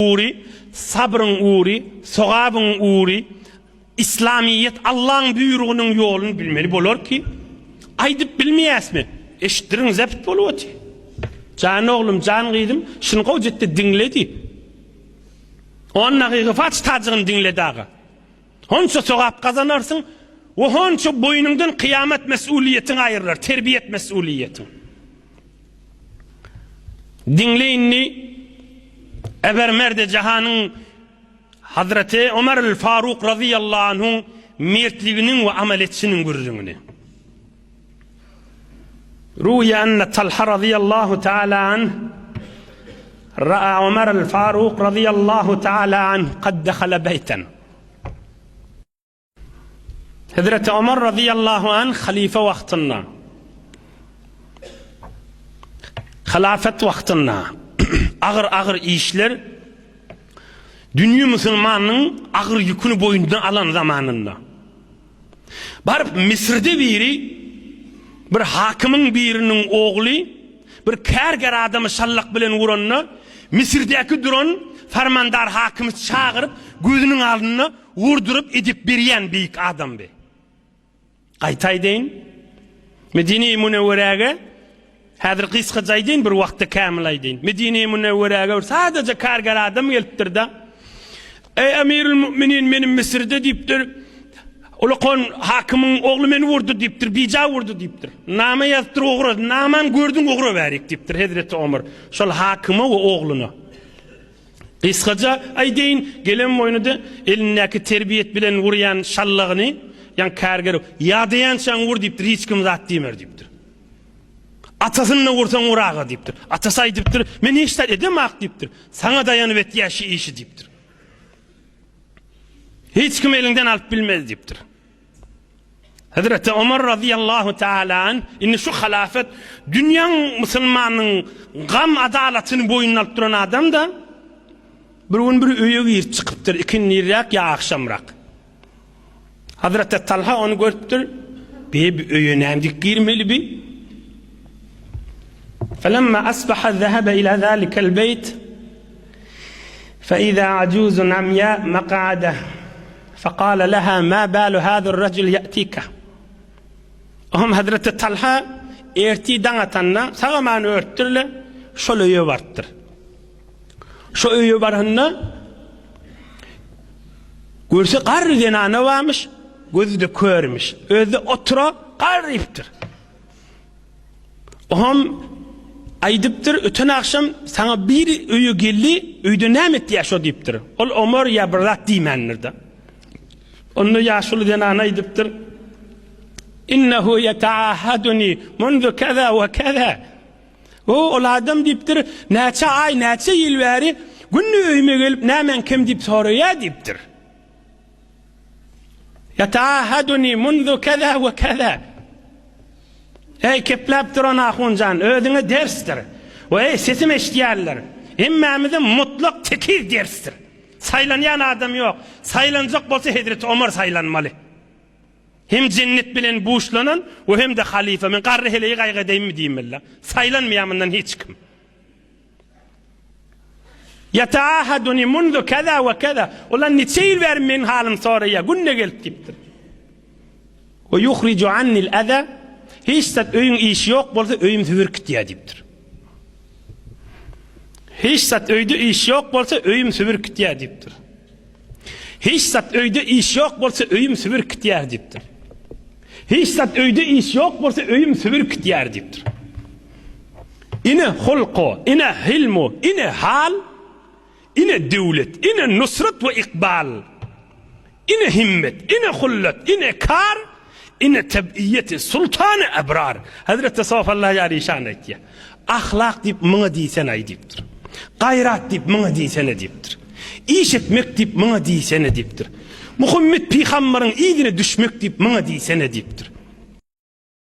Ugry, sabryň ugry, sogabyň ugry, Yslamyýet Allaň buýrugynyň ýoluny bilmeli bolar ki, aýdyp bilmeýäsmi? Eşitdiriň zebt bolup otyr. Jan oglum, jan gyzym, şuny gowja etde diňle diýip. On dagyga faç tajygyny diňle daga. Honça sogap gazanarsyň we honça boýnuňdan kyýamat mesuliýetiň aýrylar, terbiýet mesuliýetiň. Diňle indi Ebermerde jahanyň Hazreti Omar el Faruk razyýallahu anhuň mertliginiň we amal etişiniň gürrüňini. Ruwiýa enne Talha razyýallahu taala anh ra'a Omar el Faruk razyýallahu taala anh kad dehala beýten. Hezreti Omar razyýallahu anh halyfa wagtynda, hylafet wagtynda agyr-agyr işler dünýe musulmanynyň agyr ýüküni boýnuna alan zamanynda baryp Misrde biri bir hakymyň biriniň ogly bir kärger adamy şallak bilen uranda Misrdäki duran farmandar hakymy çagyryp gözüniň alnynda Urduryp edip berýän beýik adam bi. Gaýta aýdaýyn. Medine-i Münewweräge häzir gysgaça aýdaýyn, bir wagtda kämil aýdaýyn. Medine-i Münewweräge bir sadaja karger adam gelipdir-de, Eý, Emirül Müminin, meni Müsürde diýipdir, ulakan hakymyň ogly meni urdy diýipdir, bija urdy diýipdir. Name ýazypdyr, ugra, namany gördüň, ugra bärik diýipdir Hezreti Omar şol hakyma we ogluna. Gysgaça aýdaýyn, gelen boýnuda elindäki terbiýet bilen urýan şallagyny, ýaňy kärger, ýadaýançaň ur diýipdir, hiç kim zat diýmer diýipdir. Atasyny-da ursaň ur aga diýipdir. Atasy aýdypdyr, men hiç zat edemak diýipdir. Saňa daýanyp etýä şi işi diýipdir. Hiç kim eliňden alyp bilmez diýipdir. Hezreti Omar razyýallahu taala anh indi şu halafet dünýäň musulmanyň gam adalatyny boýnuna alyp duran adam-da bir gün bir öýe girip çykypdyr ikindiräk ýa agşamrak. Hazreti Talha ony görüpdir. Be bu öýe näme dik girmeli bi? Felemma asbaha zahaba ila zalikal beýt fe iza ajuzun amya maq'ada Fekale leha ma balu hazar rejul ýe'tika. Oňam Hazreti Talha ertir daň atanda sag-aman örtdür-le, şol öýe barypdyr. Şo öýe baranda görse garry zenana barmyş, gözi-de körmüş. Özi-de otura garrypdyr. Oňam aýdypdyr, öten agşam saňa biri öýe geldi, öýde näme etýär şo diýipdir. Ol Omar ýa bir zat diýmändir-de. Onda ýaşuly zenan aýdypdyr, Innehu ýetaahaduni munzu keza we keza. O, ol adam diýipdir, näçe aý, näçe ýyl bäri günde öýüme gelip nämäň kem diýip soraýar diýipdir. Ýetaahaduni munzu keza we keza. Eý, kepläp duran ahunjan, özüňe dersdir. We eý, sesim eşidýänler, hemmämize mutlak tekiz dersdir. Saýlanýan adam ýok. Saýlanjak bolsa Hezreti Omar saýlanmaly. Hem jennet bilen buşlanan we hem-de halyfa. Men garry heleýi gaýgy edeýinmi diýmeli. Saýlanmaýar mundan hiç kim. Ýetaahaduni munzu keza we keza. Olar niçe ýyl bäri meniň halymy soraýar, günde gelip diýipdir. We yuhriju annil aza. Hiç zat öýüň işi ýok bolsa öýüm sübürkitýär diýipdir. Hiç zat öýde iş ýok bolsa öýüm sübürkitýär diýipdir. Hiç zat öýde iş ýok bolsa öýüm sübürkitýär diýipdir. Hiç zat öýde iş ýok bolsa öýüm sübürkitýär diýipdir. Ine hulku, ine hilmu, ine hal, ine döwlet, ine nusrat we ykbal, ine himmet, ine hullat, ine kar, ine teb'iýeti sultany ebrar. Hezreti Sofallah Ýar işan aýtýar. Ahlak diýip muňa diýsene-aý diýipdir. Gaýrat diýip muňa diýsene diýipdir. Iş etmek diýip muňa diýsene diýipdir. Muhammet pygambaryň yzyna düşmek diýip muňa diýsene diýipdir.